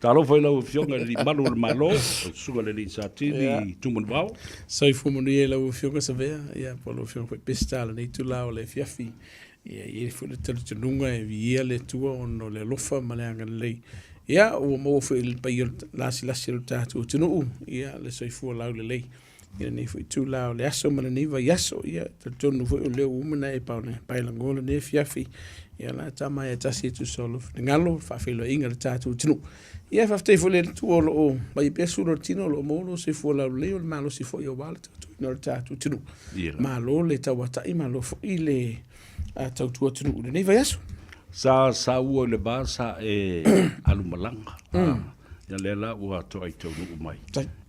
Talofa i lau Afioga i le Alii Malu o le Malo, lau Susuga i le Alii Satini Tumanuvao. Soifua manuia i lau Afioga Savea, ia po o lau Afioga foi Peseta i lenei itula o le afiafi. Ia, e i ai foi le talitonuga e viia le Atua ona o le alofa ma le agalelei. Ia, ua maua foi i le paia o le lasilasi o le tatou atunuu, ia, le soifua laulelei i lenei foi itula o le aso ma lenei vaiaso. Ia, e talitonu foi o lea ua uma ona e paelago lenei afiafi. Ia, o le a tama ia tasi e tusa o lou finagalo, faafeiloaiga i le tatou atunuu. Ia, faafetai foi i le Atua o lo o vaaia pea sulu o le tino, o lo o maua lou soifua laulelei, o le malosi foi aua le tautuaina o le tatou atunuu. Malo le tauatai, malo foi le tautua atunuu i lenei vaiaso. Sa saua i le va sa e alu malaga. Ia lea la ua toai taunuu mai.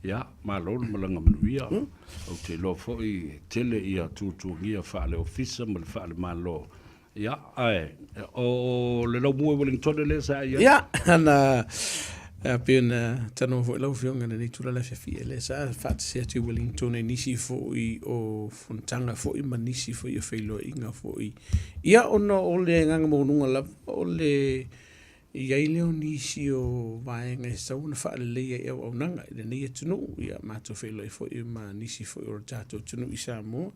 Ia, malo le malaga manuia. Ou te iloa foi e tele ia tuatuagia faale-ofisa ma le faale-Malo. Ia, ae o le laumua i Wellington lea sa e i ai? Ia, ana pei ona talanoa foi lau Afioga i lenei itula o le afiafi, lea sa faatasi atu i Wellington i nisi foi o fonotaga foi ma nisi foi o feiloaiga foi. Ia, ona o le agaga maualuga lava o le i ai lea o nisi o vaega e tatau ona faaleleia i auaunaga i lenei atunuu. Ia, matou feiloai foi ma nisi foi o le tatou atunuu i Samoa.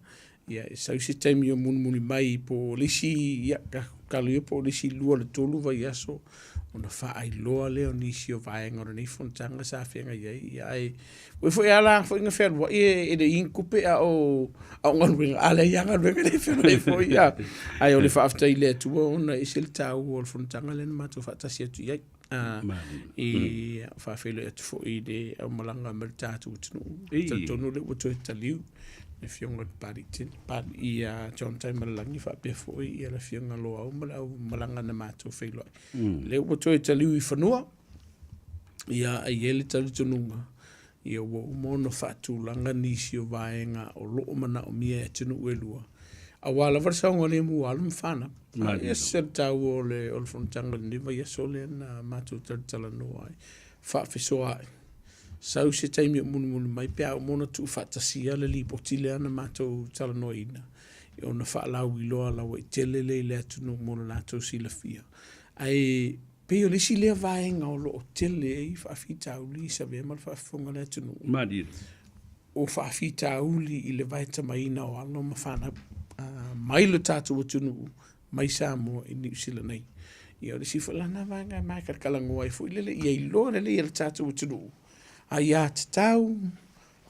Ia, e sau se taimi o mulimuli mai po o le isi, ia, talo ia po o le isi 2 i le 3 vaiaso ona faailoa lea o nisi o vaega o lenei fonotaga sa feagai ai. Ia, ae ua foi lava la foi na fealuai e le i ni tupe a o galuega, a leai lava galuega e le fealuai foi. Ia. Ae o le faafetai i le Atua ona e ese le taua o le fonotaga lea na matou faatasi atu i ai. I faafeiloai atu foi i le aumalaga mai le tatou atunuu. Talitonu lea ua toe taliu le Afioga i le Papalii ia John Taimalelagi faapea foi le Afioga Loau ma le aumalaga na matou feiloai. Lea ua toe taliu i fanua, ia e i ai le talitonuga ia ua uma ona faatulaga nisi o vaega o lo o manaomia e atunuu e lua, aua lava le saogalemu o alo ma fanau. E ese le taua o le o le fonotaga i lenei vaiaso lea na matou talatalanoa ai, faafesoaai. Sau se taimi o mulimuli mai pe a uma ona tuufaatasia le lipoti lea na matou talanoaina, ona faalauiloa lauaitele lea i le atunuu mo le latou silafia. Ae pei o le isi lea vaega o lo o tele ai faafitauli i Savea ma le faafofoga a le atunuu. Malie. O faafitauli i le vaetamaina o alo ma fanau mai lo tatou atunuu mai Samoa i Niu Sila nei. Ia o le isi foi la lena vaega e makalakalagoa ai foi lele ia iloa lelei e le tatou atunuu aiatatau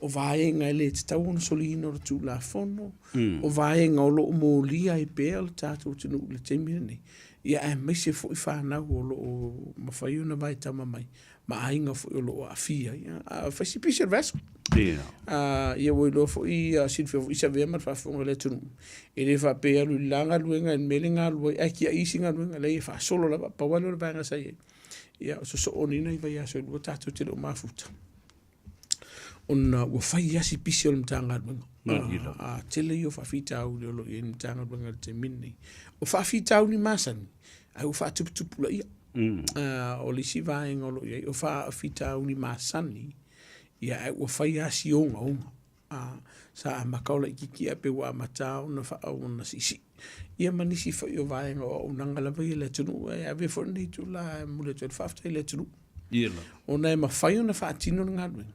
o vaega e le tatau ona soliina o le Tulafono, o vaega o lo o molia ai pea le tatou atunuu i le taimi lenei, ia aemaise foi fanau o lo o mafai ona vaetama mai ma aiga foi o lo o aafia. Ia, a fai si pisi o le vaiaso. Ia ua iloa foi, silafia foi Savea ma le faafofoga a le atunuu, e le faapea e alu i le la galuega i le mea lea e galulue ai, ae tiai isi galuega, leai e faasolo lava. Pau lava lea o le vaega sa i ai, ia o sosoo nei nai vaiaso e 2 tatou te le o mafuta. Ona ua fai lava si pisi o le Matagaluega. A tele ia o faafitauli o lo o i ai le Matagaluega i le taimi lenei. O faafitauli masani, ae ua faatuputupulaia. O le isi vaega o lo o i ai, o faafitauli masani, ia ae ua fai lava si ogaoga. Sa amata o laitiiti ae pei ua amata ona siisii. Ia ma nisi foi o vaega o auaunaga lava ia i le atunuu. E avea foi lenei itula e momoli atu ai le faafetai i le atunuu. Ona e mafai ona faatino le galuega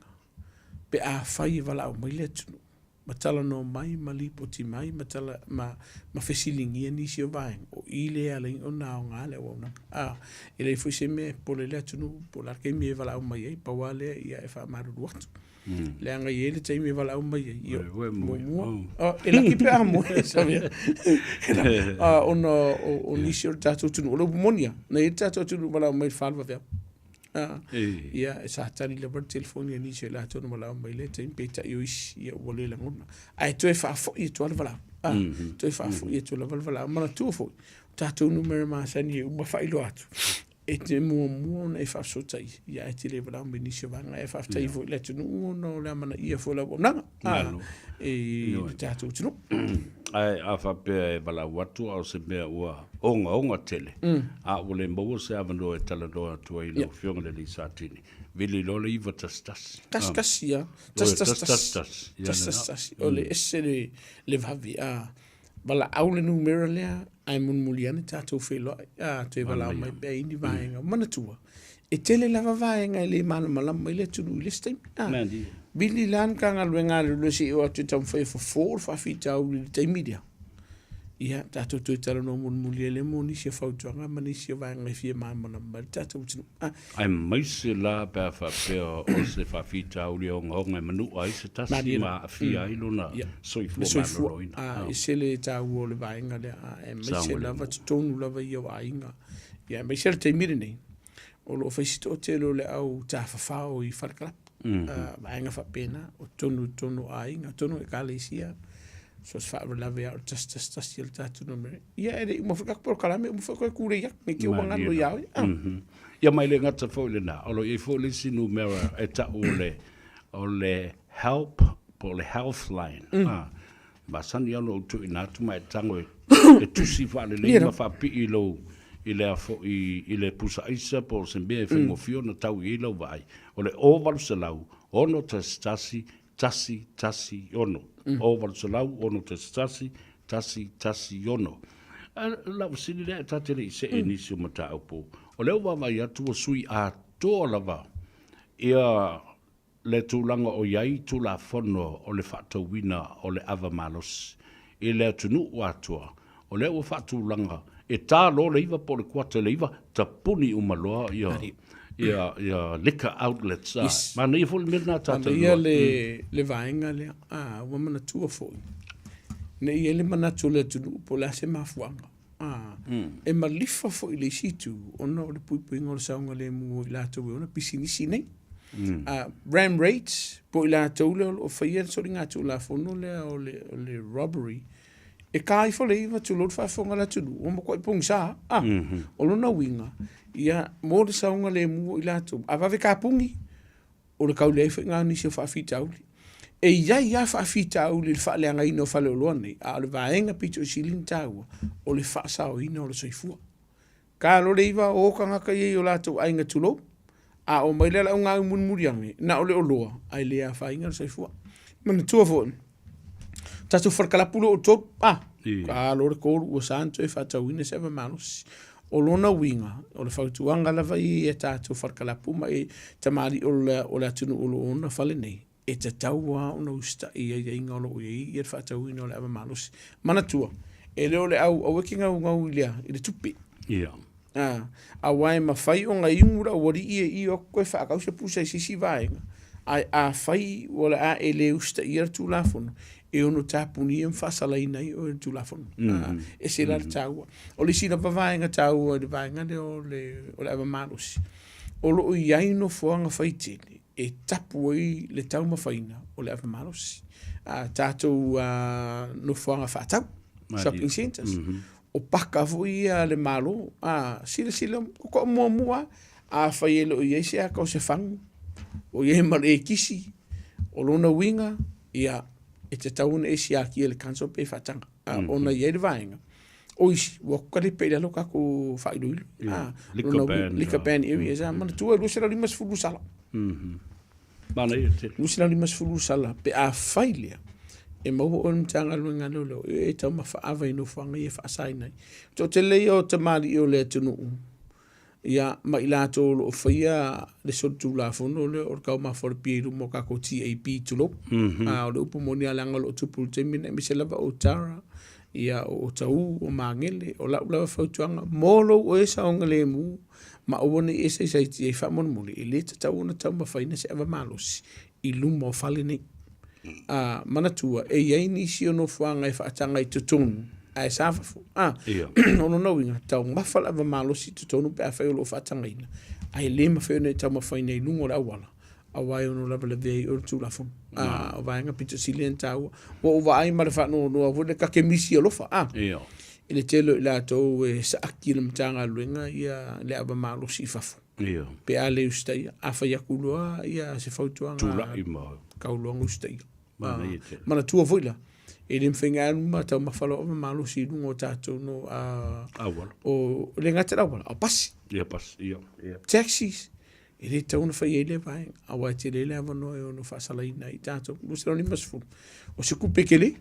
pe afai e valaau mai le atunuu ma talanoa mai ma lipoti mai ma, tala, ma, ma fesiligia nisi o vaega, o i lea e ala ai ona aoga le auaunaga. A, e leai foi se mea e popole ai le atunuu po o le a le taimi e valaau mai ai, pau lava lea ia e faamalulu atu. Leaga e i ai le taimi e valaau mai ai, ia, muamua, e laki pe a moe, Savea. Ona o nisi o le tatou atunuu, o le upu moni lava, na i ai le tatou atunuu valaau mai i le 4 i le vaveao. Ia, sa tali lava le telefoni a nisi o i latou na valaau mai i lea taimi, peitai o isi, ia ua le lagona. Ae toe faafoi atu lava le valaau, toe faafoi atu lava le valaau. Manatua foi, o tatou numera masani e uma faailoa atu, e te muamua ona e faafesootai, ia ae te le valaau mai nisi o vaega. Ae faafetai foi i le atunuu ona o le amanaia foi o le auaunaga i le tatou atunuu. Ae a faapea e valaau atu a o se mea ua ogaoga tele, a ua le maua se avanoa e talanoa atu ai i lau Afioga i le Alii Satini, vili loa le 911. Tasi tasi lava. Tasi tasi tasi. Tasi tasi tasi. O le ese le vave. Valaau le numera lea ae mulimuli ane tatou feiloai, a, toe valaau mai pea i ni vaega. Manatua, E tele lava vaega e le malamalama ai le atunuu i le isi taimi. A, vili la le Matagaluega a Leoleo se i oo atu e taumafai e fofo le faafitauli i le taimi lea. Ia, tatou toe talanoa mulimuli ai lea mo nisi o fautuaga ma nisi o vaega e fia malamalama ai le tatou atunuu. A. Aemaise la pe a faapea o se faafitauli ogaoga e manua ai se tasi ma aafia ai lona soifua maloloina. A, ese le taua o le vaega lea, aemaise lava totonu lava ia o aiga. Ia, aemaise le taimi lenei, o lo o fai si toatele o le au tafafao i falekalapu. Mm -hmm. Vaega faapena, o totonu i totonu o aiga, totonu o ekalesia, so se faalavelave lava o le tasi tasi tasi o le tatou numera. Ia, e le i uma foi le tatou polokalame, uma foi koe kūlei atu, ne i te i ua galo ia oe. Ah. Mm -hmm. Ia ma e le gata foi i lena, o lo o i ai foi le isi numera e tau o le, o le help po o le healthline. Mm. Ah. Masani lava ona ou tuuina atu ma e tago e tusi faalelei ma faapii i lou i le a foi i le pusa aisa po o se mea e faigofie ona tau i ai lau vaai. O le 0800 611 116. 0800 611 116. Lau fesili lea, ta te le i see i nisi o mataupu. O lea ua vaavaai atu ua sui atoa lava ia le tulaga o i ai Tulafono o le faatauina o le ava malosi i le atunuu atoa, o lea ua faatulaga e ta loa le iva po o le kuata i le iva, tapuni uma loa ia ia ia liquor outlets. Yes. Manaia foi le mea lena ta Manaia le, le vaega lea. Ah, ua manatua foi. Ne i ai le manatu o le atunuu po o le a se mafuaaga. Ah, mm. E malifa foi i le isi itu ona o le puipuiga o le saogalemu o i latou e ona pisinisi nei. Mm. Ram raids, po o i latou lea o lo o faia le soligatulafono lea o le, o le robbery, e ka ifo le iva tulou le faafofoga a le atunuu, ua matuai pogisa. Ah, mm -hmm. O lona uiga, ia, mo le saogalemu o i latou, a vave kapuni, o le tau leai foi lena o nisi o faafitauli. E i ai lava faafitauli i le faaleagaina o faleoloa nei, a o le vaega pito i sili ona taua, o le faasaoina o le soifua. Talo le iva o tagata ia i o latou aiga tulou, a omai lea le auga mulimuli ane, na o le oloa, ae le afaina le soifua. Manatua foi, tatou falekalapu lea o tolu, a, talo le tolu ua sa ona toe faatauina se ava malosi. O lona uiga, o le fautuaga lava ia i a tatou falekalapu ma i tamalii o le atunuu o lo o ona fale nei, e tatau lava ona usitai i aiaiga o lo o i ai le faatauina o le ava malosi. Manatua, e le o le au, aua e te naunau i le a? I le tupe. Ia. A, aua e mafai ona inu le aualii e io atu toe faatau se pusa i se isi vaega, ae afai o le a e le usitaia le Tulafono, e ono tapunia ma faasalaina ai oe e le Tulafono. A, ese la le taua. O le isi lava vaega taua i le vaega lea o le, o le ava malosi, o lo o i ai nofoaga faitele e tapu ai le taumafaina o le ava malosi. A tatou nofoaga faatau, shopping centres, mm -hmm. o paka foi ia a le Malo, a silasila totoa muamua lava, afai e le o i ai se ata o se fagu, o i ai ma le ekisi, o lona uiga, ia, e tatau ona e siakia e le council pe faataga, a, ona e i ai le vaega, o isi, ua kalepe i lalo tatou faailoilo, a, Liquor ban, liquor ban areas, a, manatua e 250 sala. Manaia tele. 250 sala pe afai lea e maua oe e le Matagaluega a Leoleo e taumafa ava i nofoaga ia e faasaina ai. Toatele ia o tamalii o le atunuu ia ma i latou o lo o faia le solitulafono lea o le taumafa o le pia i luma o tatou TAB tulou. Mm -hmm. A o le upu moni lava leaga o lo o tupu i le taimi lenei aemaise lava o Tara, ia o Otaū, o Magele, o lau lava fautuaga mo lou oe saogalemu ma aua ne i e saisaitia ai faamolemole, e le tatau ona taumafaina se ava malosi i luma o fale nei. A, manatua, e i ai nisi o nofoaga e faataga i totonu, ae sa fafo. A, o lona uiga, taumafa le ava malosi i totonu pe afai o lo o faatagaina, ae le mafai ona e taumafaina i luga o le auala, aua e ono lavelavea ai oe le Tulafono. A, o vaega pito sili ona taua. Ua ou vaai ma le faanoanoa foi le kakemisi alofa, a, i le tele o i latou e saaki i le Matagaluega ia le ava malosi i fafo. Pe a le usitaia, a fai atu loa ia se fautuaga, Tulai ma. Kau loa ona usitaia. Manaia tele. Manatua foi la, e le mafai ona alu ma taumafa loa ava malosi i luga o tatou no, a, Auala. o, le gata i le auala, o pasi. Ia pasi, ia, ia. Taxis. E le tatau ona fai ai lea vaega, aua e tele le avanoa e ono faasalaina ai tatou. 250, o se tupe tele.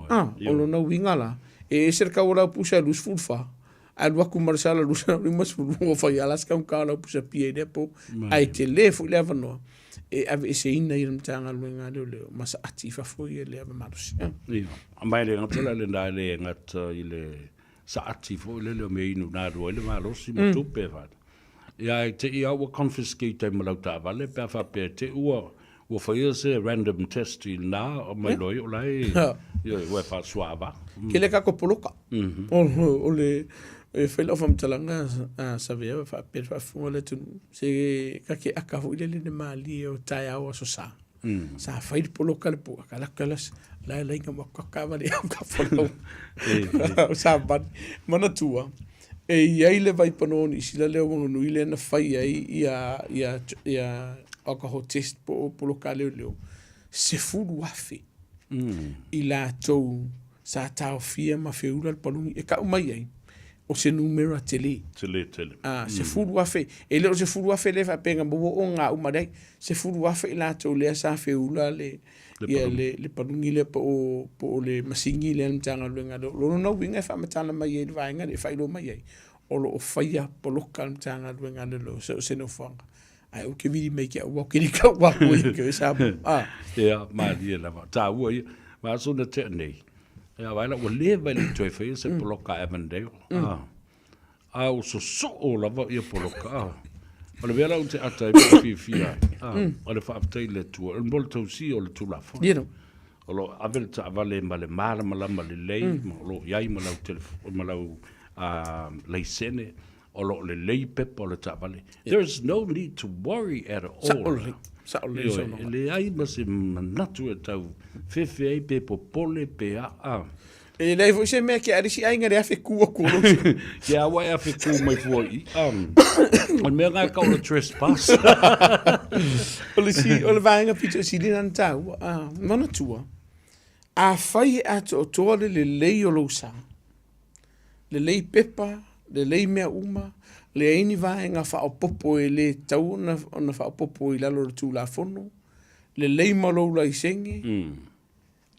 Ah, o lona uiga la, e ese le tau o lau pusa e 24, Alu atu ma le sala 250 ua fai lava la se taugata o lau pusa pia i lea po, ae tele foi le avanoa e aveeseina ai e le Matagaluega a Leoleo ma saati i fafo ia le ava malosi. Ia, ma e le gata la i lena, e le gata i le saati foi lele o mea inu na alu ai le malosi ma tupe e fale. Ia ae te i lava ua confiscate ai ma lau taavale pe a faapea te i ua ua faia se random test i lena ma iloa ai o la e ioe ua e faasuaava. Tele tatou poloka. O le e fai lau faamatalaga a Savea e faapea le faafofoga a le atunuu, se ta te aka foi lele i le malie o taeao Aso Sa. Sa fai le poloka le po aka laka la la e laina ma ka taavale au ka folau. O savali. Manatua, e i ai le vaipanoa o Niu Sila lea ua nui lea na fai ai ia ia ia alcohol test po o poloka a leoleo, 10,000 i latou sa taofia ma feula le paluni e tau mai ai, o se numera tele. Tele tele. A, 10,000, e le o le 10,000 lea faapea na maua o gā uma, leai, 10,000 i latou lea sa feula le, ia le, le paluni lea po o, po o le masini lea a le Matagaluega. O lona uiga e faamatala mai ai i le vaega lea e faailoa mai ai, o lo o faia poloka a le Matagaluega a Leoleo so o se nofoaga. Ae ou te vili mai ke au ke ka ua ko i ke sa. Ah. Ia, malie lava. Taua ia. Ma aso na tea nei. Ia, vai la ua leva e le i toe faia se poloka a Avondale. Ah. A o sosoo lava ia poloka. Ah. O le mea la ou te ata ai ma ou fiafia ai. Ah. O le faafetai i le Atua. O le mo le tausia o le Tulafono. You know. O lo o ave le taavale ma le malamalama lelei, ma o lo o i ai ma lau telefo, ma lau laisene. O lo o lelei pepa o le taavale. There is no need to worry at all. Sao lelei. Sao lelei saunoaga. E leai ma se manatu e tau fefe ai pe popole pe aa. E leai foi se mea ke a le isi aiga le afe ku atu o lou Ke a ua e afe ku mai fua i i. O le mea lena e tau o le trespass. O le isi, o le vaega pito sili lena na taua, manatua, afai e atoatoa le lelei o lou sa, lelei pepa, lelei mea uma, leai ni vaega faaopoopo e le tatau ona faaopoopo i lalo o le Tulafono, lelei ma lou laisene,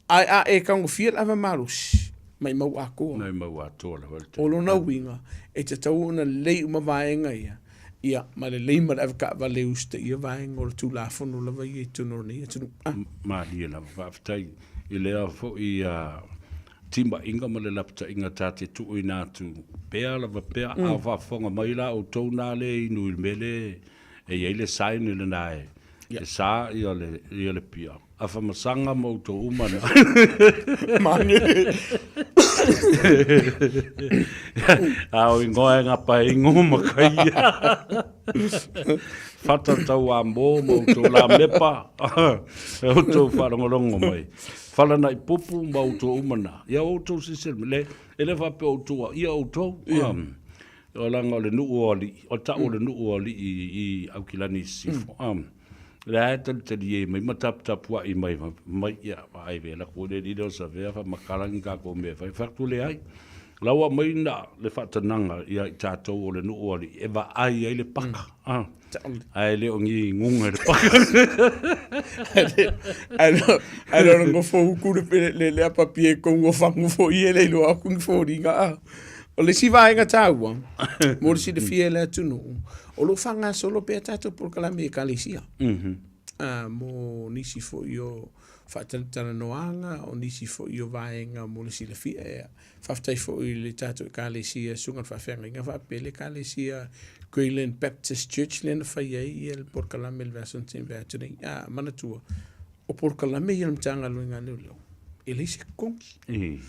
ae a e tagofia le ava malosi, maimau atoa. Maimau atoa lava le O lona uiga, e tatau ona lelei uma vaega ia, ia, ma lelei ma le avetaavale e usitaia vaega o le Tulafono lava ia i totonu o lenei atunuu. Malie lava, faafetai i lea foi timaiga ma le lapataiga ta te tuuina atu pea lava pea, a o faafofoga mai la outou na le inu i le mea lea e i ai le sign lena e e sa ia le ia le pia. Afamasaga ma outou uma na. Mane. A o ingoa e ngapa e ingo ma kai. Fata tau a mō ma outou la mepa. E outou whaalongolongo mai. Whalana i pupu ma outou uma na. Ia outou sisile le, e le whapea outou a ia outou. Yeah. O langa o le nuu o alii, o tau o le nuu o alii i Aukilani i Sisifo. Lea e talitali e mai ma taputapuai mai, mai ia, vaai ve la ko le lile o Savea whamakarangi ka ko mea whai whakatu le ai. Lau aumai na le faatanaga ia i tatou o le nuu o alii e vaai ai le paka. Mm. Ae le o ni guga i le paka. Ae le o le nofo uku le, le, le apapie e kou o fangu foi e le iloa aku ni foliga. Ah. O le isi vaega taua, mo le silafia e le atunuu, o lo o faagasolo pea tatou polokalame i Ekalesia. Mm -hmm. Ah, mo nisi foi o faatalatalanoaga, o nisi foi o vaega mo le silafia. Ea. Faafetai foi i le tatou Ekalesia Susuga i le Faafeagaiga faapea le Ekalesia Greyland Baptist Church lea na fai ai ia le polokalame i le vaiaso na tea atu nei. A, manatua, o polokalame ia a le Matagaluega a Leoleo, e leai se totogi.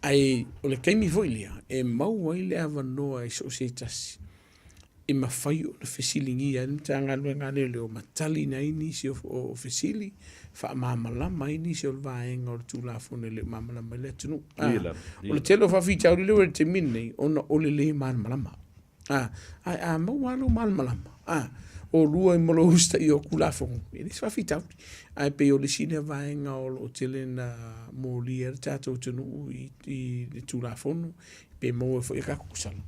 Ae o le taimi foi lea e maua ai le avanoa i so o se tasi e mafai ona fesiligia ai le Matagaluega a Leoleo ma taliina ai nisi o fesili, faamalamalama ai nisi o le vaega o le Tulafono e le o malamalama ai le atunuu. O le tele o faafitauli lea ua i le taimi lenei, ona o le lē malamalama. Ae a maua lava lou malamalama, oulua ai ma lou usitaia o Tulafono, e leai se faafitauli. Ae pei o le isi lea vaega o lo o tele na molia ai le tatou atunuu i le Tulafono, pe maua ai foi a tatou kusala.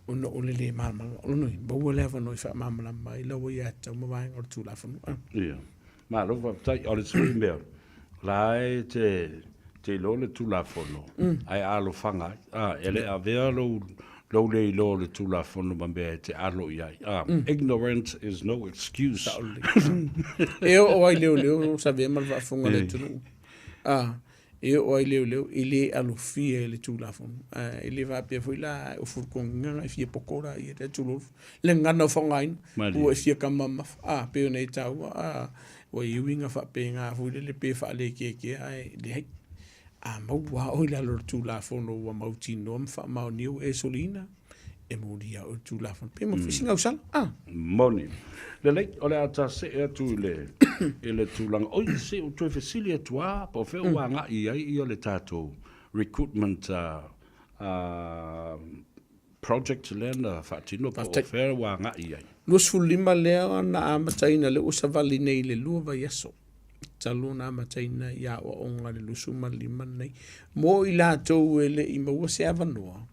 ona o le lē malamalama. O lona uiga, maua le avanoa e faamalamalama ai lau aiatatau ma vaega o le Tulafono. Ia. Malo faafetai. O le isi mea, la e te, te iloa le Tulafono, ae alofaga ai. A, e le avea lou, Lou le iloa o le Tulafono ma mea e te alo i ai. Ah, ignorance is no excuse. Sao lelei. E oo ai leoleo savea ma le faafofoga a le atunuu. Ah, e oo ai leoleo e le alofia e le Tulafono. Ah, e le faapea foi la e ofu le e fia poko la ia le tulou. Le gagana o faaaogaina ua e fia kama mamafa. Ah, pei ona e taua, ah, ua i ai uiga faapena foi lele pe faalekekea ae leai. A maua oe i lalo o le Tulafono ua mautinoa ma faamaonia ua e soliina, e molia oe le Tulafono. Pe ma fisi gausala. Ah. Moni. Lelei, o le a ta see atu i le, i le tulaga. Oi, se ou toe fesili atu lava, po o fea ua agai i ai ia le tatou recruitment project lea na faatino po o fea ua agai i ai. 25 lea na amataina lea ua savali nei i le 2 vaiaso talu ona amataina i aoaoga i le 25 lenei. Mo i latou e le i maua se avanoa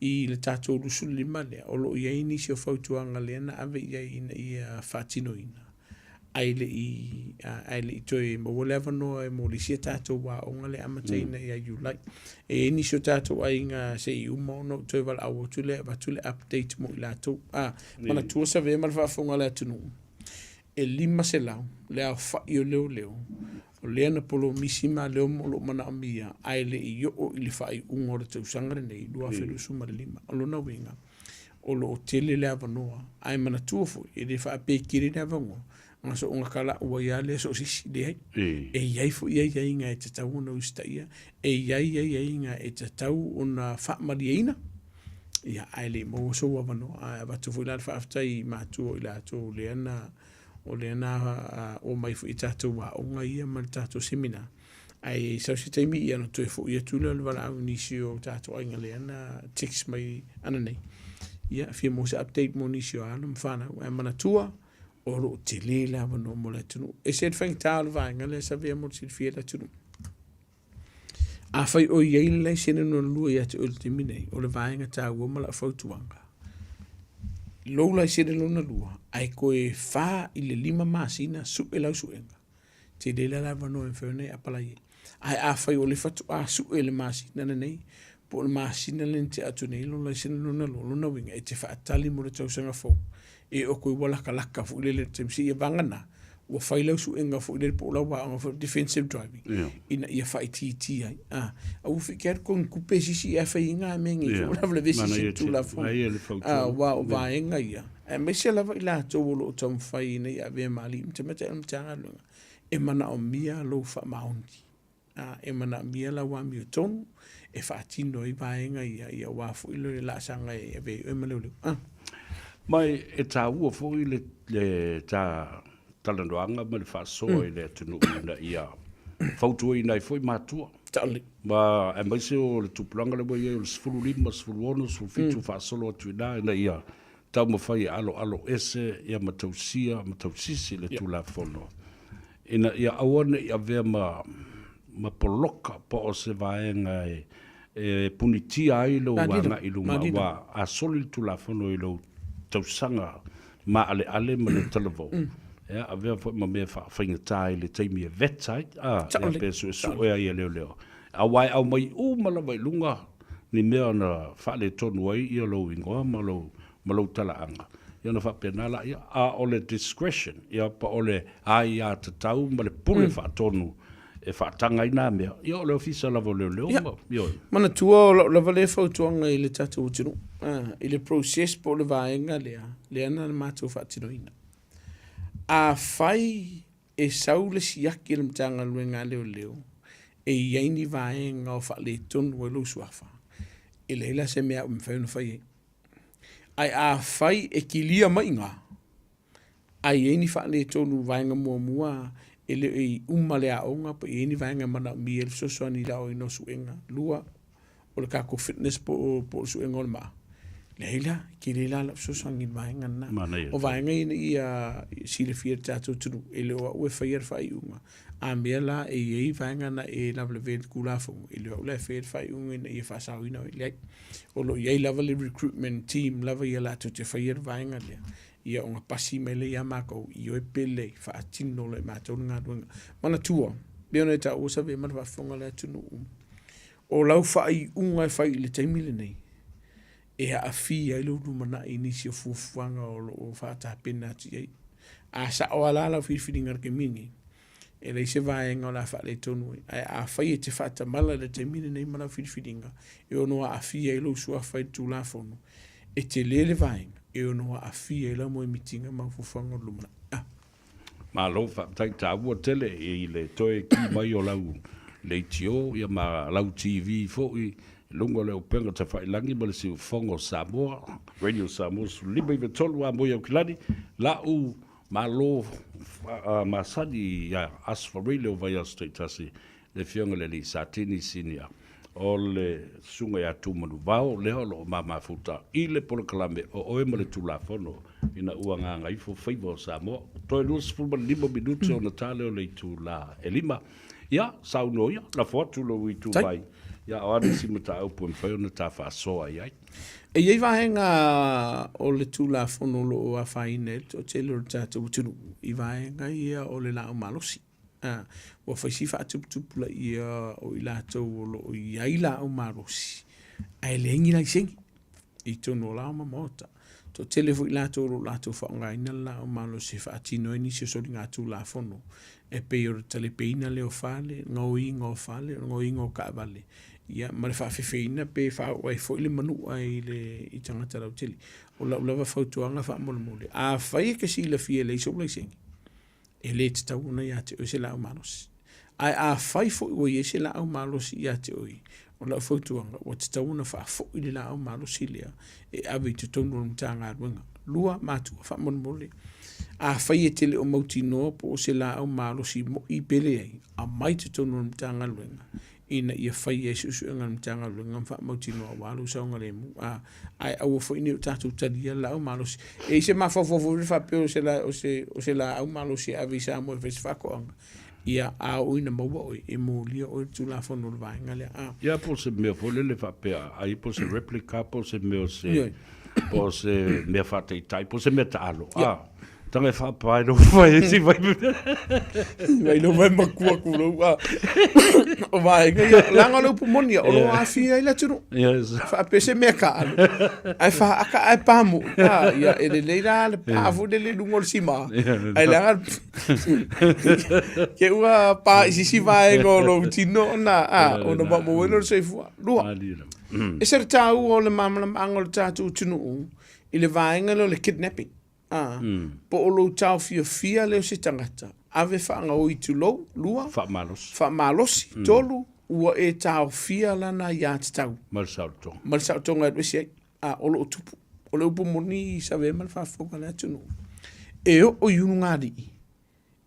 i le tatou 25 lea, o lo o i ai nisi o fautuaga lea na ave i ai ina ia faatinoina, ae le i, ae le i toe maua le avanoa e mo le isi a tatou aoga lea e amataina ia Iulai. E i ai nisi o tatou aiga se i uma ona ou toe valaau atu lea e avatu le update mo i latou. A, manatua savea ma le faafofoga a le atunuu, e 500 le aofai o leoleo o lea na polomisi ma lea o lo o manaomia ae le i oo i le faaiuga o le tausaga lenei 2025. O lona uiga, o lo o tele le avanoa, ae manatua foi, e le faapea e tele le avanoa, na so o gata lau ai lava lea so o se isi, leai. E i ai foi aiaiga e tatau ona usitaia, e i ai aiaiga e tatau ona faamalieina, ia, ae le i maua sou avanoa. Ae avatu foi la le faafetai i matua o i latou lea na, o lea na omai foi i tatou aoga ia ma le tatou seminar. Ae sau se taimi ia ona toe foi atu lea o le valaau i nisi o tatou aiga lea na text mai ananei. Ia, fia maua se update mo nisi o alo ma fanau. Ae manatua, o lo o tele le avanoa mo le atunuu. E ese le faigata o le vaega lea sa avea mo le silafia e le atunuu. Afai o i ai le laisene lona lua ia te oe i le taimi nei, o le vaega taua ma lau fautuaga, lou laisene lona lua, ae toe 4 i le 5 masina sue lau suega, tele la le avanoa e mafai ona e apalai ai. Ae afai o lea faatoa sue i le masina lenei, po o le masina lea na tea atu nei lou laisene lona lua, lona uiga e te faatali mo le tausaga fou e oo atu ai ua lakalaka foi lele i le taimi seia vagana ua fai lau suega foi lele po o lau aoga foi defensive driving ina ia faaitiitia ai. Ah, aua foi ke alu kogi kupe sisi e fai inga me ngi ko la vele sisi tulafono. Ah, aua o vaega ia aemaise lava i latou o lo o taumafai ina ia avea ma alii ma tamaitai o le Matagaluega e manaomia lou faamaoni. A, e manaomia lau amiotonu e faatino ai vaega ia, ia aua foi le laasaga e avea ai oe ma leoleo. Ah. Ma e taua foi le, le ta talanoaga ma le faasoa i le atunuu ina ia fautuaina ai foi matua. Taoli. Ma aemaise o le tupulaga lea ua i ai o le 15, 16, 17 faasolo atu i ina ina ia taumafai e aloalo ese ia ma tausia ma tausisi le Tulafono ina ia aua ne i avea ma, ma poloka po o se vaega e, e punitia ai lou agai i luma, aua a soli le Tulafono i lou tausaga maaleale ma le talavou, ia avea foi ma mea faafaigata i le taimi e vet ai, a, ia pe suesue ai e leoleo. Aua e aumai uma lava i luga ni mea na faaletonu ai ia lou igoa ma lou, ma lou talaaga, ia ona faapena laia. A o le discretion, ia po o le aiatatau ma le pule faatonu e faataga ai na mea, ia o le Ofisa lava o Leoleo ma, ioe. Manatua o lau lava lea fautuaga i le tatou atunuu, i le process po o le vaega lea, lea na matou faatinoina. Afai e sau le siaki a le Matagaluega a Leoleo e i ai ni vaega o faaletonu ai lou suafa, e leai la se mea au e mafai ona fai ai. Ae afai e kilia mai i ina, ae i ai ni faaletonu vaega muamua e le i uma le aoga pe i ai ni vaega e manaomia ai le fesoasoani i le aoaina o suega. Lua, o le tatou fitness po o, po o le suega o le maa. Leai la, tele la lau fesoasoani i le vaega lena. Manaia. O vaega ia ina ia silafia e le tatou atunuu, e le o au e faia le faaiuga. A mea la e i ai vaega na e lavelavea i le Tulafono, e le o au la e faia le faaiuga ina ia faasaoina ai. Leai. O lo o i ai lava le recruitment team lava ia latou te faia le vaega lea, ia ona pasi mai lea ia matou, ioe pe lelei, faatino loa e matou le galuega. Manatua, pei ona e taua sa avea ma le faafofoga a le atunuu, o lau faaiuga e fai i le taimi lenei, e aafia ai lou lumanai i nisi o fuafuaga o lo o faatapena atu i ai. A sao lava la lau filifiliga i le taimi lenei, e leai se vaega o le a faaletonu ai. Ae afai e te faatamala i le taimi lenei ma lau filifiliga e ono aafia ai lou suafa i le Tulafono, e tele le vaega e ono aafia ai lau moemitiga ma au fuafuaga o le lumanai. Ah. Malo faafetai taua tele i le toe ki mai o lau leitio ia ma lau TV foi i luga o le upega tafailagi ma le siufofoga o Samoa, Radio Samoa 153 a moi Aukilani, la'u malo masani ia Aso Faraile o vaiaso taitasi le Afioga i le Alii Satini Sinia o le Susuga ia Tumanuvao lea o lo o ma mafuta i le polokalame o Oe ma le Tulafono ina ua gagaifo faiva o Samoa. Toe 25 minute ona ta lea o le itula e 5. Ia, saunoa ia, lafo atu lou ituvai, ia o a nisi mataupu e mafai ona ta faasoa i ai. E i ai vaega o le Tulafono o lo o afaina ai le toatele o le tatou atunuu i vaega ia o le laau malosi. A, ua fai si faatuputupulaia o i latou o lo o i ai laau malosi ae leai ni laisene i totonu o lao ma maota. Toatele foi i latou o lo o latou faaaogaina le laau malosi e faatino ai nisi o soligatulafono e pei o le talepeina lea o fale, gaoiga o fale, o le gaoiga o taavale, ia ma le faafefeina pe faaoo ai foi le manua i le i tagata lautele. O lau lava fautuaga faamolemole, afai e te silafia e leai sou laisene, e le tatau ona ia te oe se laau malosi. Ae afai foi ua i ai se laau malosi ia te oe, o lau fautuaga, ua tatau ona faafoi le laau malosi lea e ave i totonu o le Matagaluega. Lua, matua faamolemole, afai e te le o mautinoa po o se laau malosi moi pe leai, aumai i totonu o le Matagaluega ina ia fai ai suesuega a le Matagaluega ma faamautinoa aua lou saogalemu. A, ae aua foi ne i o tatou talia le laau malosi. E i ai se mafaufau foi lea faapea o se, o se, o se laau malosi e ave i Samoa e fai se faatoaga, ia, a oo ina maua oe, e molia oe le Tulafono o le vaega lea. A. Ia, po o se mea foi lele faapea, ai po o se replica, po o se mea o se, po o se mea faataitai, po o se mea taalo. A. Tanga e whaapae no whai e si vai. Vai no vai makua ku lou a. O vaega ia, leaga o le upu moni ia, o lo aafia ai le atunuu. Yes. Faapea se mea taalo. Ae faaka ae pamu. Ah, ia e lelei la le pa foi lele i luga o le sima. Ae leaga ke ua pa i sisi vaega o lou tino ona, ah, ona maumau ai lea o le soifua. Lua, e se le taua o le malamalamaga o le tatou atunuu i le vaega lea o le kidnapping. Ā, po o lou taofiofia lea o se tagata, ave faagaoi tulou, lua, Faamalosi. faamalosi, tolu, ua e taofia lana aiatatau. Ma le saolotoga. Ma le saolotoga e alu ese ai. Ā, o lo o tupu. O le upu moni i Savea ma le faafofoga a le atunuu, e oo i ulugalii,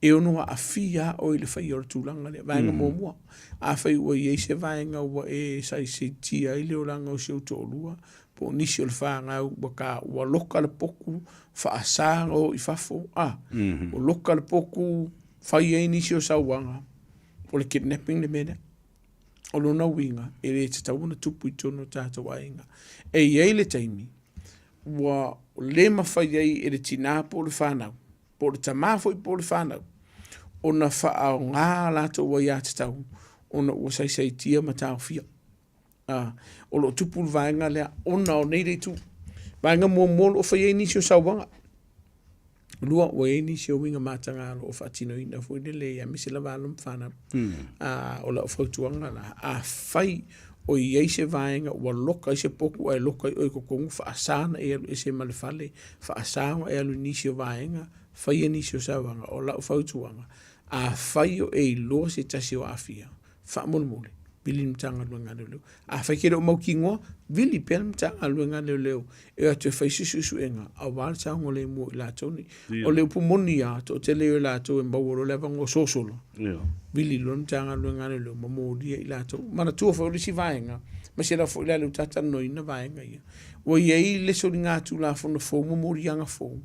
e ono aafia oe i le faia o le tulaga lea. Vaega muamua, afai ua i ai se vaega ua e saisaitia ai le olaga o si ou toalua, po o nisi o le fanau ua ta, ua loka le poku, faasa ona o i fafo, a, ua loka le poku, fai ai nisi o sauaga, o le kidnapping le mea lea. O lona uiga, e le tatau ona tupu i totonu o tatou aiga. E i ai le taimi ua le mafai ai e le tinā po o le fanau, po o le tama foi po o le fanau, ona faaaoga a latou aiatatau ona ua saisaitia ma taofia. A, o lo o tupu le vaega lea ona o nei le itu. Vaega muamua o lo o fai ai nisi o sauaga. Lua, ua i ai nisi o uiga mataga o lo o faatinoina foi lele aemaise lava alo ma fanau. A, o lau fautuaga la, afai o i ai se vaega ua loka ai se poku ae loka ai oe i totonu, faasa ona e alu ese ma le fale, faasa ona e alu i nisi o vaega, faia nisi o sauaga. O lau fautuaga, afai o e iloa se tasi o aafia, faamolemole, vili le Matagaluega a Leoleo. Afai e te le o mautinoa, vili pea le Matagaluega a Leoleo e o atu e fai se suesuega aua le saogalemu o i latou nei. O le upu moni lava, toatele o i latou e maua loa le avanoa sosola, vili loa le Matagaluega a Leoleo ma molia i latou. Manatua foi o le isi vaega, aemaise lava foi la lea ua ta talanoaina vaega ia, ua i ai le soligatulafono fou ma moliaga fou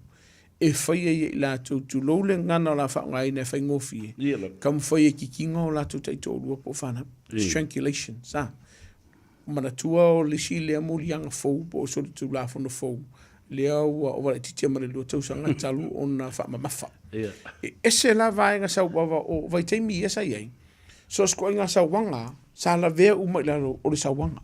e fai ai e i latou, tulou le gagana o le a faaaogaina e faigofie, taumafai e kikina o latou taitoalua po o fanau. Strangulation, sa. Manatua o le isi lea moliaga fou po o solitulafono fou, lea ua ova laitiiti ma le 2 tausaga talu ona faamamafa. E ese la vaega sauava o vaitaimi ia sa i ai, so o se ituaiga sauaga sa lavea uma i lalo o le sauaga.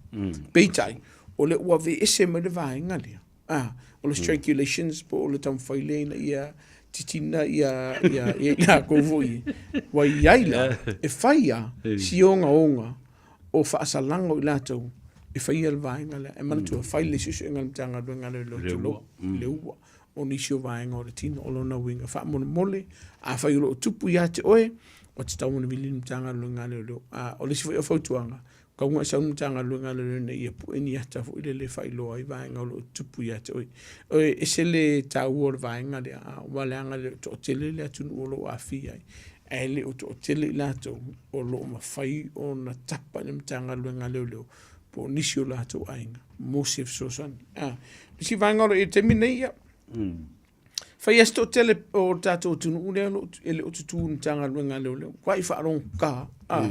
Peitai, O lea ua aveese mai le vaega lea, a, o le strangulations po o le taumafai lea ina ia titina ia, ia, ia i latou foi ua i ai la, e fai lava si ogaoga o faasalaga o i latou e faia le vaega lea. E manatua, fai le suesuega a le Matagaluega a Leoleo, tulou, le ua o nisi o vaega o le tino. O lona uiga, faamolemole, afai o lo o tupu ia te oe, ua tatau ona vili le Matagaluega a Leoleo. A o le isi foi o fautuaga, tau ina e sau le Matagaluega a Leoleo ina ia pue ni ata foi lele e faailoa ai vaega o lo o tupu ia te oe. E ese le taua o le vaega lea, aua leaga e le o toatele le atunuu o lo o aafia ai, ae le o toatele i latou o lo o mafai ona tapa i le Matagaluega a Leoleo po o nisi o latou aiga mo se fesoasoani. A, le isi vaega o lo o i ai i le taimi lenei, ia, fai lava si toatele o le tatou atunuu lea e le o tutū i le Matagaluega a Leoleo, matua faalogogata, a,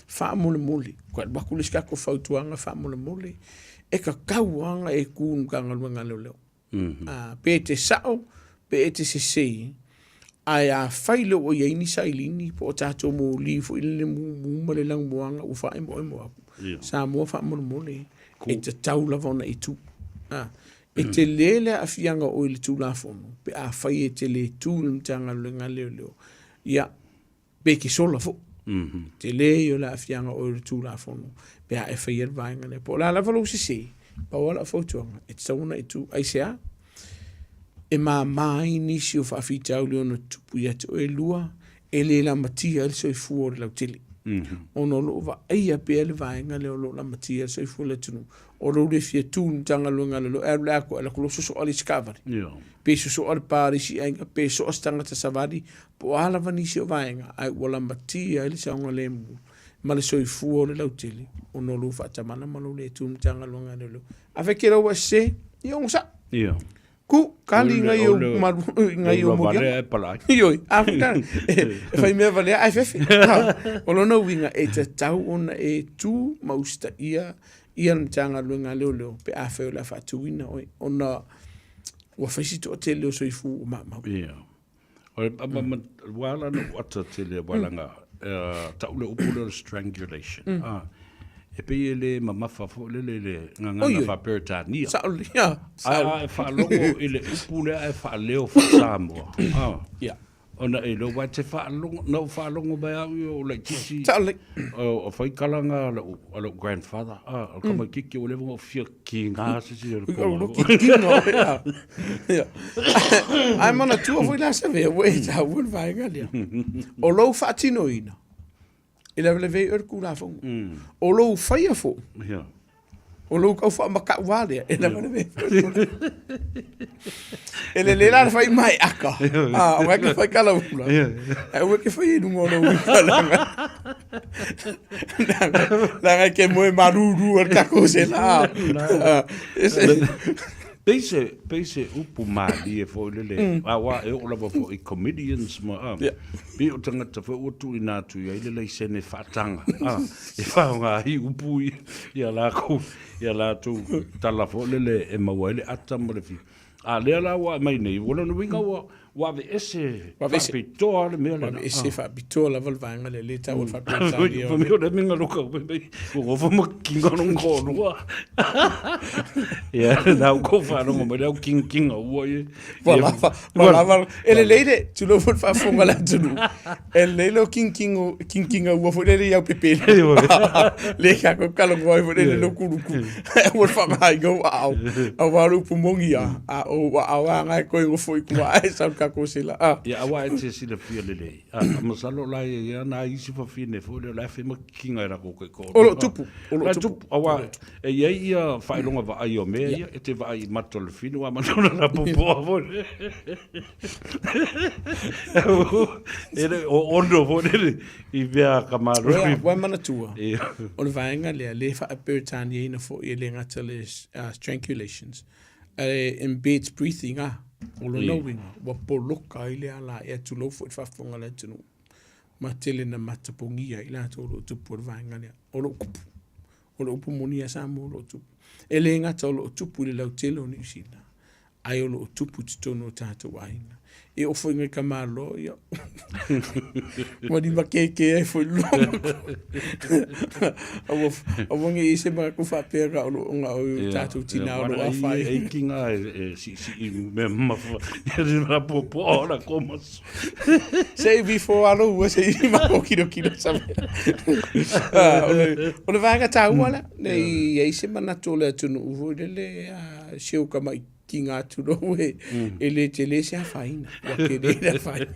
faamolemole, matua alu atu le isi tatou fautuaga faamolemole, e tatau lava ona e tu i le Matagaluega a Leoleo. A, pe e te sao, pe e te sese, ae afai loa ua i ai ni sailini po o tatou moli foi lele mumu ma le lanumoana ua faaemoemo atu, Samoa faamolemole, e tatau lava ona e tu. A, e tele le aafiaga o oe i le Tulafono pe afai e te le tu i le Matagaluega a Leoleo, ia, pe e te sola foi. Tele ia o le aafiaga o oe i le Tulafono pe a e faia le vaega lea. Po o le a lava lou sese, pau lava lau fautuaga, e tatau ona e tu. Aisea? E mama ai nisi o faafitauli e ono tupu ia te oe lua, e le lamatia ai le soifua o le lautele. Ona o lo o vaaia pea le vaega lea o lo o lamatia ai le soifua o le atunuu. O lou le fia tu i le Matagaluega a Leoleo, e alu i le atoa, e alu atu loa sosoa le isi taavale. Pe sosoa le pa a le isi aiga, pe soa se tagata savali, po o a lava nisi o vaega, ae ua lamatia ai le saogalemu ma le soifua o le lautele ona o lou faatamala ma lou le tu i le Matagaluega a Leoleo. Afai e te iloa ua e sese, ia onosai. Ku, kali ngai o malu ngai o moliaga. Ioe, a foi tala, e fai mea valea ae fefe. O lona uiga e tatau ona e tu ma usitaia ia le Matagaluega a Leoleo pe afai o le a faatuina oe ona ua fai si toatele o soifua ua maumau. Ia. O le ua ala ona ou ata tele aua leaga tau le upu lea o le strangulation e pei e le mamafa foi lele i le gagana faa-Peretania. Sao lelei, ia. Ae a e faalogo i le upu lea ae faaleo faa-Samoa, ona e iloa, aua e te faalogo, na ou faalogo mai au ia o laitiiti. Sao lelei. O fai kalaga a lou grandfather, o le tamaitiiti ua leva ona ou fia kiga se isi o le pola. Ae manatua foi la Savea, ua e taua le vaega lea. O lou faatinoina, e lavelave ai oe le Tulafono. O lou faia foi, o lou tau faamatau lava lea, e lavelave ai foi le Tulafono. E lelei la le fai maeaka, aua e te fai kalaula, ae aua e te faia i luga o lou ika leaga leaga e te moe malulu ai le tatou sela. Pei se, pei se upu malie foi lele, aua e oo lava foi i comedians ma, a, pei o tagata foi ua tuuina atu i ai le laisene faataga, a, e faaaoga ai upu ia, ia lakou, ia latou tala foi lele e maua ai le ata ma le fia. A lea la ua aumai nei, o lona uiga ua, ua aveese faapitoa le mea lena. Ua aveese faapitoa lava le vaega lea, lea e taua faa-Peretania. Fai mai o le mea loka, fai mai, ua gofa ma kinga lona toalua. Ia, na ua kou faalogo mai le au kingakinga ua ia. Ua lava, ua lava. E lelei le, tulou foi le faafofoga a le atunuu, e lelei lou kingingo, kinginga ua foi lele i au pepelo. Le tatou talanoa ai foi lele i lou kuluku. Aua le faaaogaina ou aao, aua o le upu moni lava, a o ou aao lava na e toe nofo i tua ae sau i le tatou sela. Ia, aua e te silafia lelei, a, masalo la e i ai nai isi fafine foi lea o la e fai ma kikiga e latou taitoalua. O lo o tupu, o lo o tupu. Aua e i ai ia faailoga vaai o mea ia, e te vaai i mata o le finu a mata o le lapopoa foi. E le o ono foi lele i mea ka malo. Ua manatua, o le vaega lea, lea e faa-Peretaniaina foi e le gata le strangulations, e embeds breathing, a, o lona uiga, ua poloka ai le ala e tulou foi i le faafofoga a le atunuu. Ma tele na matapogia i latou o lo o tupu ai le vaega lea. O lo o tupu. O le upu moni a Samoa o lo o tupu. E le gata o lo o tupu i le lautele o Niu Sila, Ae o lo o tupu i totonu o tatou aiga. E oo foi ngai ka malo, ia, ua lima kēkē ai foi le lua Aua, aua ne i se manatu faapea na o, na o tatou tinā o lo o afaina. E iti ngā e siisii mea mamafa, ia le rapopoa o la komaso. Se i before alo ua se i mako kilo kilo sa mea. O le, o le vaega taua lea, ne i i ai se manatu o le atunuu foi lele, si ou tamaiti kiga atu loa e, e le tele se afaina. Ua tele le afaina.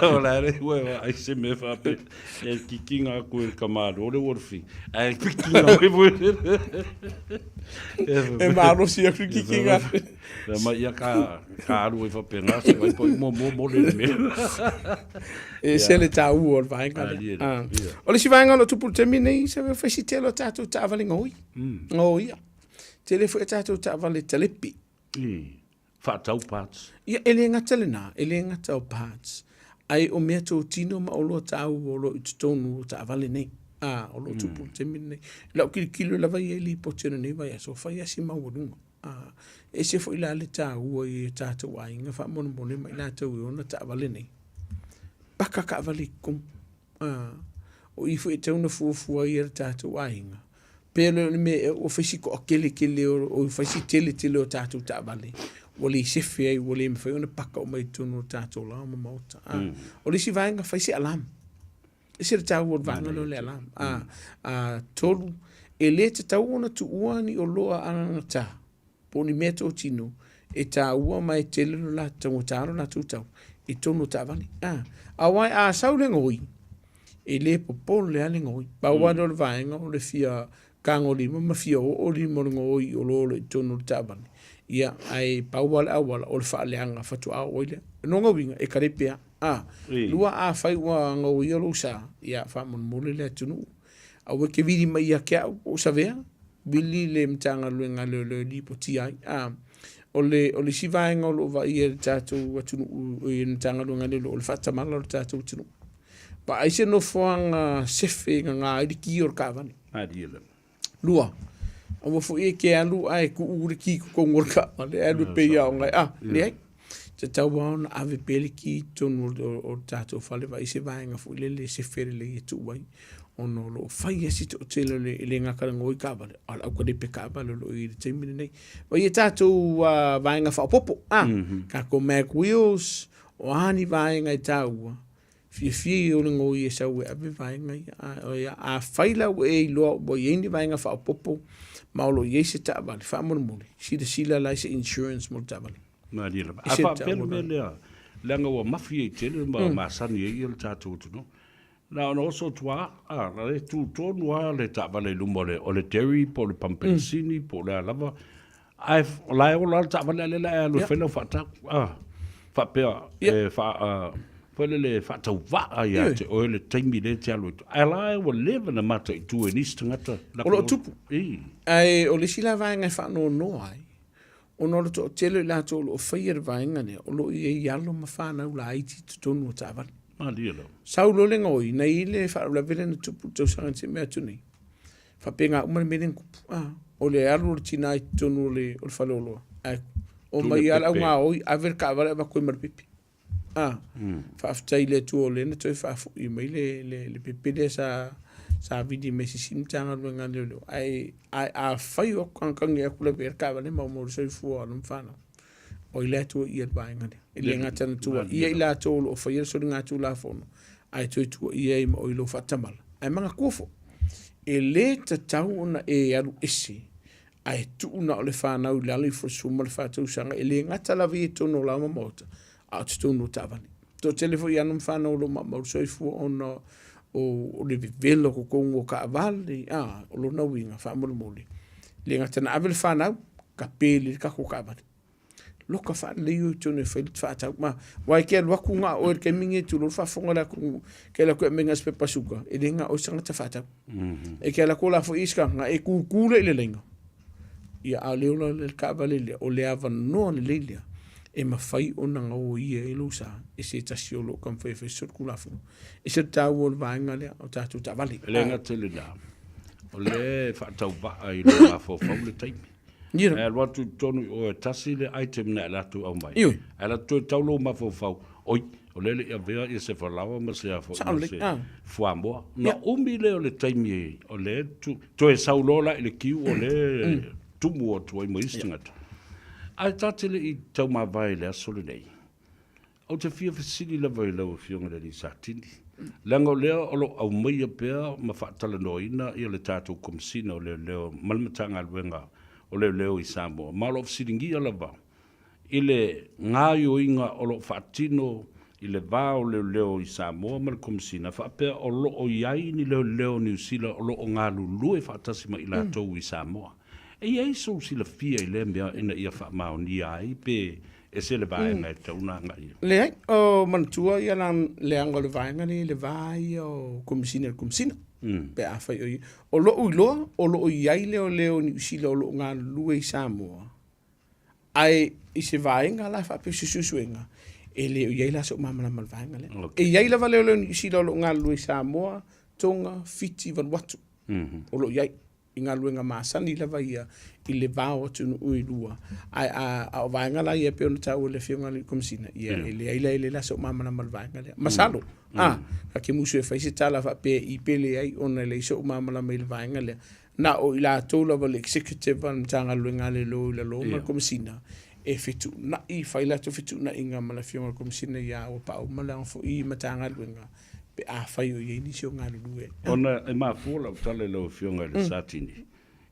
O la le ua e vaai se mea faapea, e kikiga atu e le tamāloa le ualafi, ae kikiga mai foi. E malosi atu le kikiga. Fai mai ia ka, ka alu ai faapena, se vai poi mo mo mo le mea. E se le taua o le vaega lea. O le isi vaega o lo o tupu i le taimi nei, se fai si tele o tatou taavale gaoi. Gaoia. Tele foi a tatou taavale talepi. I, faatau parts. Ia, e le gata lena, e le gata o parts, ae o mea totino ma oloa taua o lo o i totonu o taavale nei. A, o lo o tupu i le taimi lenei. I lau tilotilo lava ia i lipoti o lenei vaiaso, fai lava si maualuga. A, e ese foi la le taua i o tatou aiga faamolemole ma i latou e ona taavale nei. Paka taavale i totonu. A, o i foi e tatau ona fuafua ai e le tatou aiga, pe le o le mea ea ua fai si toatele tele o fai si tele tele o tatou taavale ua le sefe ai, ua le mafai ona paka uma i totonu o tatou laoa ma maota. A, o le isi vaega, fai se alarm. E ese le taua o le vaega lea o le alarm. A, a, tolu, e le tatau ona tuua ni oloa anagata po o ni meatotino e taua ma e tele lo latou taugata lo latou tau i totonu o taavale. A, aua a sau le gaoi, e le popole lava le gaoi. Pau lava lea o le vaega o le fia tagolima ma fia oo lima o le gaoi i olo o lo o i totonu o le taavale. Ia, ae pau lava le auala o le faaleaga faatoa oo ai lea. O lona uiga, e kalepe lava. A, lua afai ua gaoia lou sa, ia faamolemole le atunuu. Aua e te vili mai ia te au po o Savea, vili le Matagaluega a Leoleo e lipotia ai. A, o le, o le isi vaega o lo o vaaia e le tatou atunuu, i le Matagaluega a Leoleo, o le faatamala o le tatou atunuu. Vaai se nofoaga sefe e gaga ai le ki o le taavale. Malie lava. Lua, aua foi e te alu ae tuu le ki i totonu o le taavale, ae alu e pei aoga ai. A, leai. Tatau lava ona ave pea le ki i totonu o le tatou fale vaai se vaega foi lele e sefe lelei e tuu ai, ona o lo o fai lava si toatele o le, e le gata i le gaoi taavale, a o le aukalepe taavale o lo o i ai i le taimi lenei. Vaai a tatou vaega faaopoopo, a, tatou mag wheels, o a ni vaega e taua, Fiafia ia o le gaoi e sau e ave vaega ia. A, ia, afai la ua e iloa ua i ai ni vaega faaopoopo ma o lo o i ai se taavale, faamolemole, silasila la i se insurance mo le taavale. Malie lava. A faapea le mea lea, leaga ua mafi ai tele ma masani ai le tatou atunuu. Na ona oso atu lava, a, la e tu tonu lava le taavale i luma o le, o le dairy po o le pamu penisini po o le a lava, Ae o la e ola lava le taavale a o lea e alu e fai lau faatau. Ah, faapea e faa, foi lele e faatauvaa ia te oe le taimi lea e te alu ai. Ae la e ua leva ona mataitu e nisi tagata. O lo o tupu. Ae o le isi la vaega e faanoanoa ai, ona o le toatele o i latou o lo o faia le vaega lea, o lo o i ai alo ma fanau laiti i totonu o taavale. Malie lava. Sau loa le gaoi, na i ai le faalavelave lea na tupu i le tausaga na tea atu nei. Faapena uma le mea lea na tupu. A, o le alu o le tina i totonu o le, o le faleoloa, ae omai lava le au gaoi, ave le taavale avatu ai ma le pepe. A, faafetai i le Atua o lea na toe faafoi mai le, le, le pepe lea sa, sa vili mai e se isi Matagaluega a Leoleo. Ae, ae afai o kagikagi atu lavea le taavale ma o le soifua o alo ma fanau, o ai la e tuuaia i le vaega lea? E le gata ina tuuaia i latou o lo o faia le soligatulafono, ae toe tuuaia ai ma oe i lou faatamala. Ae manatua foi, e le tatau ona e alu ese ae tuu na o le fanau i lalo ifo i le 14 tausaga, e le gata lava ia i totonu o laoa ma maota, a o totonu o taavale. Toatele foi alo ma fanau o lo o maumau le soifua ona o le vevela o totonu o taavale, a, o lona uiga, faamolemole, e le gata ina ave le fanau, tape lelei le tatou taavale. Loka faalelei oe i totonu e fai le faatau. Ma, aua e te alu atu na o oe i le taimi lenei tulou le faafofoga a le atunuu, e te alu atu e aumai na o se pepa suka, e le na o oe se tagata faatau. E te alu atu la foi isi tagata, na e tutu lea i le laina, ia a o le ola le taavale lea, o le avanoa lelei lea e mafai ona gaoia ai lou sa e se tasi o lo o taumafai e fai se solitulafono. E ese le taua o le vaega lea o tatou taavale. E le gata i lena, o lea e faatauvaa i lou mafaufau le taimi. Ae alu atu i totonu i o e tasi le item na e latou aumai. Ae latou toe tau lou mafaufau, oi, o lea e le i avea ia se falaoa ma se a foi ma se fuamoa. Ona umi lea o le taimi o lea e toe sau loa la i le kiu o lea e tumu atu ai ma isi tagata. Ae ta te le i taumavae i le aso lenei, Ou te fia fesili lava i lau Afioga i le Alii Satini, leaga o lea o lo o aumaia pea ma faatalanoaina ia le tatou Komesina o Leoleo ma le Matagaluega o Leoleo i Samoa, ma o lo o fesiligia lava i le gaoioiga o lo o faatino i le va o Leoleo i Samoa ma le Komesina, faapea o lo o i ai ni Leoleo o Niu Sila o lo o galulue faatasi ma i latou i Samoa. E i ai sou silafia i lea mea ina ia faamaonia ai pe ese le vaega e tatau ona agai i ai? Leai, o manatua ia la leaga o le vaega lenei le va ia o Komesina i le Komesina. Pe afai o i, o lou iloa o lo o i ai leoleo o Niu Sila o lo o galulue i Samoa, ae i se vaega la faapea o se suesuega, e le o i ai la sou malamalama i le vaega lea. E i ai lava leoleo o Niu Sila o lo o galulue i Samoa, Tonga, Fiti, Vanuatu, o lo o i ai. i galuega masani lava ia i le va o atunuu e lua. Ae a, a o vaega la ia e pei ona taua e le Afioga i le Komesina, ia e leai la e leai la sou malamalama i le vaega lea. Masalo, a, ta te musu e fai se tala faapea i pe leai ona e leai sou malamalama i le vaega lea. Na o i latou lava le Executive a le Matagaluega a Leoleo i lalo ma le Komesina e fetuunai, fai latou fetuunaiga ma le Afioga i le Komesina ia Auapaau ma le foi i Matagaluega pe afai o i ai nisi o galulue. Ona e mafua lau tala i lau Afioga i le Satini,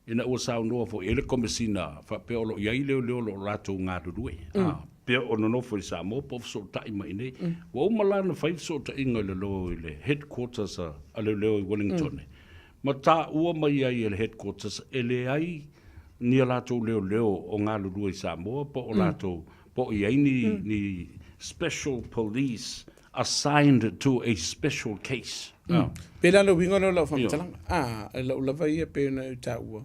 ina ua saunoa foi i ai le Komesina faapea o lo o i ai leoleo o lo o latou galulue, a pea o nonofo i Samoa po o fesootai mai i inei. Ua uma la ona fai fesootaiga i lalo i le headquarters a leoleo i Wellington, ma taua mai ai e le headquarters e leai ni a latou leoleo o galulue i Samoa po o latou po o i ai ni ni special police assigned to a special case. Pe la le uiga lea o lau faamatalaga. A, e lau lava ia pei ona e taua,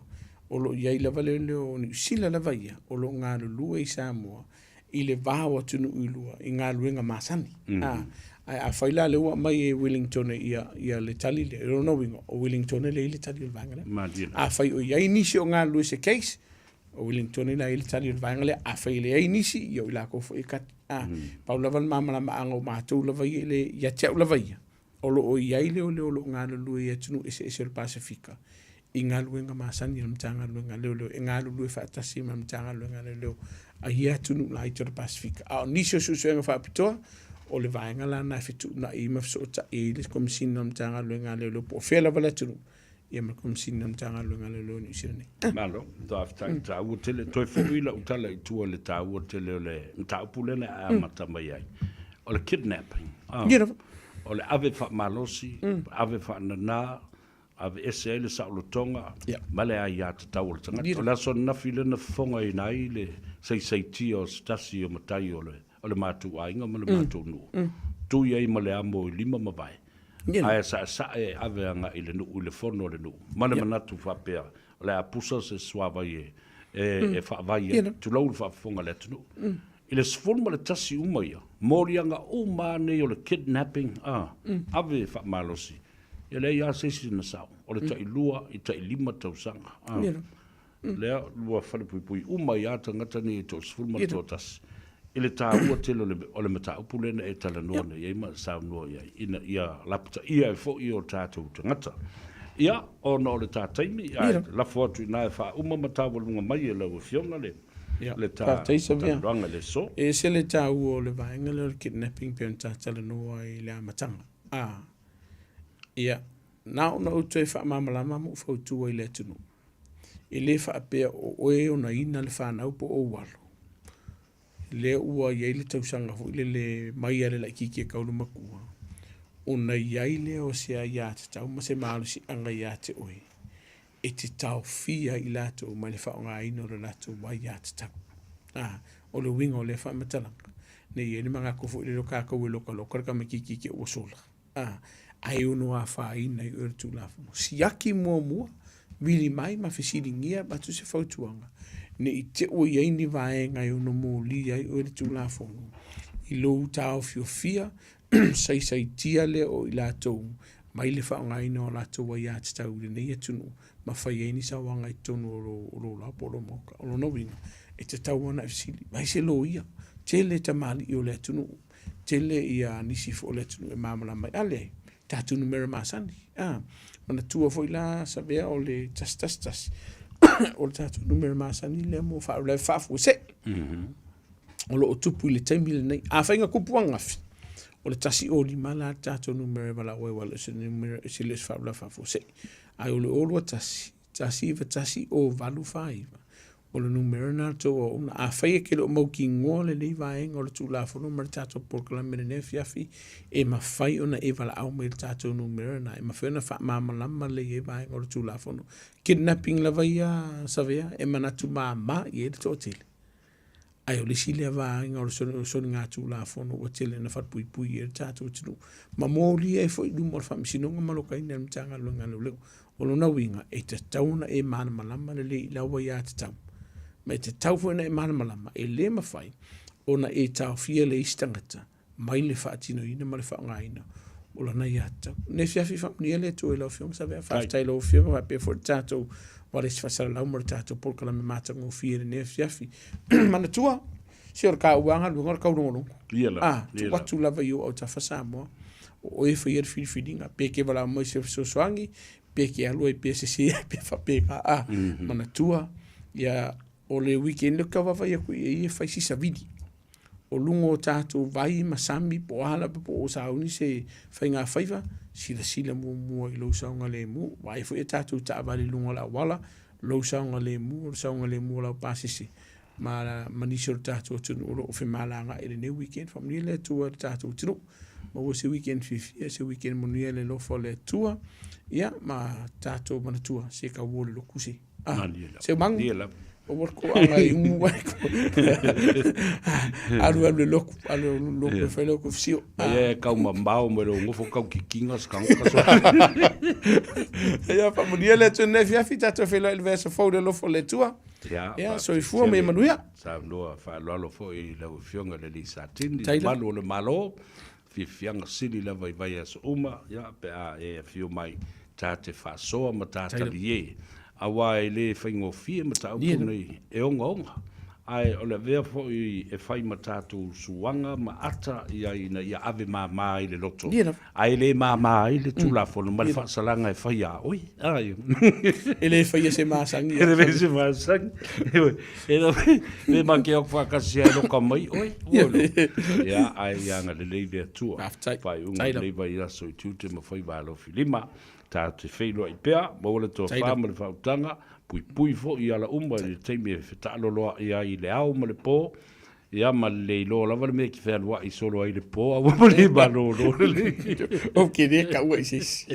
o lo o i ai lava le leo o Niu Sila lava ia, o lo o galulue i Samoa i le va o atunuu e lua i galuega masani. A, ae afai la lea ua aumai e Wellington ia, ia le tali lea, o lona uiga, o Wellington lea e i ai le tali o le vaega lea. Malie. Afai o i ai nisi o galulue i se case, O Wellington la e i ai le tali o le vaega lea. Afai e leai nisi, ia o i latou foi e kati. A, pau lava le malamalamaaga o matou lava ia, le, ia te au lava ia, o lo o i ai leoleo o lo o galulue i atunuu eseese o le Pasefika i galuega masani a le Matagaluega a Leoleo e galulue faatasi ma le Matagaluega a Leoleo a ia atunuu laiti o le Pasefika. A o nisi o suesuega faapitoa, o le vaega la lena e fetuunai ai ma fesootai ai le Komesina o le Matagaluega a Leoleo po o fea lava le atunuu ia ma le Komesina o Matagaluega a Leoleo i Niu Sila nei. Malo, faafetai, taua tele. Toe foi lau tala i tua i le taua tele o le mataupu lea na e amata mai ai, o le kidnapping. Ia lava. O le ave faamalosi, ave faanana, aveese ai le saolotoga ma le aiatatau o le tagata. O le aso ananafi lea na fofogaina ai le saisaitia o se tasi o matai o le matou aiga ma le matou nuu, tui ai ma le amo i lima ma vae, Ae saesae e ave agai i le nuu i le fono a le nuu ma le manatu faapea o le a pusa se suavai e e faavai ai, tulou le faafofoga a le atunuu. I le 11 uma ia, moliaga uma lava nei o le kidnapping, a, ave faamalosi, e leai lava se isi na sao, o le tailua i tailima tausaga. A. Lea ua falepuipui uma ai lava tagata nei e 31 i le taua tele o le mataupu lea na e talanoa nei ai ma e saunoa i ai ina ia lapataia ai foi o tatou tagata. Ia, ona o le ta taimi, ae lafo atu i ina e faauma ma taualuga mai e lau Afioga le le ta talanoaga i le aso. E ese le taua o le vaega lea o le kidnapping pei ona ta talanoa ai i le amataga. A, ia, na ona ou toe faamalamalama ma ou fautua i le atunuu. E le faapea o oe e onaina le fanau po o ou alo. Lea ua i ai le tausaga foi lele mai lava i le laitiiti e tau le matua, ona i ai lea o se aiatatau ma se malosiaga ia te oe e te taofia ai i latou mai le faaaogaina o le latou aiatatau. A, o le uiga o lea faamatalaga, ne i i ai le manatu foi lele o tatou e lokaloka le tamaitiiti te i ua sola. A, ae ono afaina i oe le Tulafono. Siaki muamua, vili mai ma fesiligia avatu se fautuaga, ne i te ua i ai ni vaega e ono molia ai oe le Tulafono i lou taofiofia saisaitia lea o i latou mai le faaaogaina o latou aiatatau i lenei atunuu ma fai ai ni sauaga i totonu o lou, o lou laoa po o lou maota. O lona uiga, e tatau ona e fesili, vaai se loia, tele tamalii o le atunuu, tele ia nisi foi o le atunuu e malamalama ai. A leai, tatou numera masani. A, manatua foi la Savea o le 111, o le tatou numera masani lea mo faalavelave faafuasei. Mm -hmm. O lo o tupu i le taimi lenei. Afai na tupu ananafi, o le 105 la le tatou numera e valaau ai, aua e le o se numera, e le o se faalavelave faafuasei. Ae o le 021, 191 0 8 4 9, o le numera lena o le tou auauna. Afai e te le o mautinoa lenei vaega o le Tulafono ma le tatou polokalame i lenei afiafi, e mafai ona e valaau mai i le tatou numera lena, e mafai ona faamalamalama lelei ai vaega o le Tulafono. Kidnapping lava ia Savea, e manatu mama i ai le toatele. Ae o le isi lea vaega o le soligatulafono ua tele ina falepuipui i ai le tatou atunuu ma molia ai foi i luma o le Faamasinoga ma alokaina e le Matagaluega a Leoleo. O lona uiga, e tatau ona e malamalama lelei i lau aiatatau, ma e tatau foi ona e malamalama e le mafai ona e taofia le isi tagata mai le faatinoina ma le faaaogaina o lana aiatatau. Nei afiafi faamanuia le Atua i lau Afioga Savea. Faafetai i lau Afioga faapea foi le tatou Valesi Faasalalau ma le tatou polokalame matagofie i lenei afiafi. Manatua, se o le taua lava galuega o le taulogologo. Ia lava. Ah, tuu atu lava i ou autafa Samoa. O oe e faia le filifiliga, pe e te valaau mai i se fesoasoani, pe e te alu ai pea sese ai pea faapena. Ah, manatua, ia, o le weekend lea ou te tau vaavaai atu i ai e fai si savili. o luga o tatou vai ma sami po o a lava po o sauni se faigafaiva, silasila muamua i lou saogalemu. Vaai foi a tatou taavale i luga o le auala, lou saogalemu, o le saogalemu o lau pasese ma, ma nisi o le tatou atunuu o lo o femalagaai i lenei weekend. Faamanuia le Atua i le tatou atunuu. Maua se weekend fiafia, se weekend manuia i le alofa o le Atua. Ia, ma tatou manatua, se tau o le lotu se. Ah, seu mangu. O ko anga i umu ai ko. Alu alu le loku, alu alu loku e fai loku fisio. Ah. E kau mamao me lo ngofo kau kikinga skang kaso. Ia faamanuia le Atua nei afiafi tatou feiloai i le vaiaso fou i le alofa o le Atua. Ia, Ia, soifua ma ia manuia. Saunoa faaaloalo foi i lau Afioga i le alii Satini, le malu o le Malo. Fiafiaga sili lava i vaiaso uma, ia, pe a e afio mai, ta te faasoa ma ta talie, aua e le faigofie mataupu nei e ogaoga, ae o le avea foi e fai ma tatou suaga ma ata i ai ina ia ave mama ai le loto, ae le mama ai le Tulafono ma le faasalaga e fai ia oe. E le faia se masagi. E le faia se masagi. E le ma ke aku whakasi ai loka mai oe. Ia, ai ia nga lelei le atua. Faafetai. Whai unga lelei vai aso i tute ma whai valo filima. Tā te wheiloa i pea, maua le tofa ma le whautanga, pui pui fo i ala uma i le taimi e whetaaloloa i ai i le ao ma le pō, ia ma le iloa lava le mea ki whealuai solo ai le pō, aua ma le malolo lelei. Ou ke le kaua i se isi.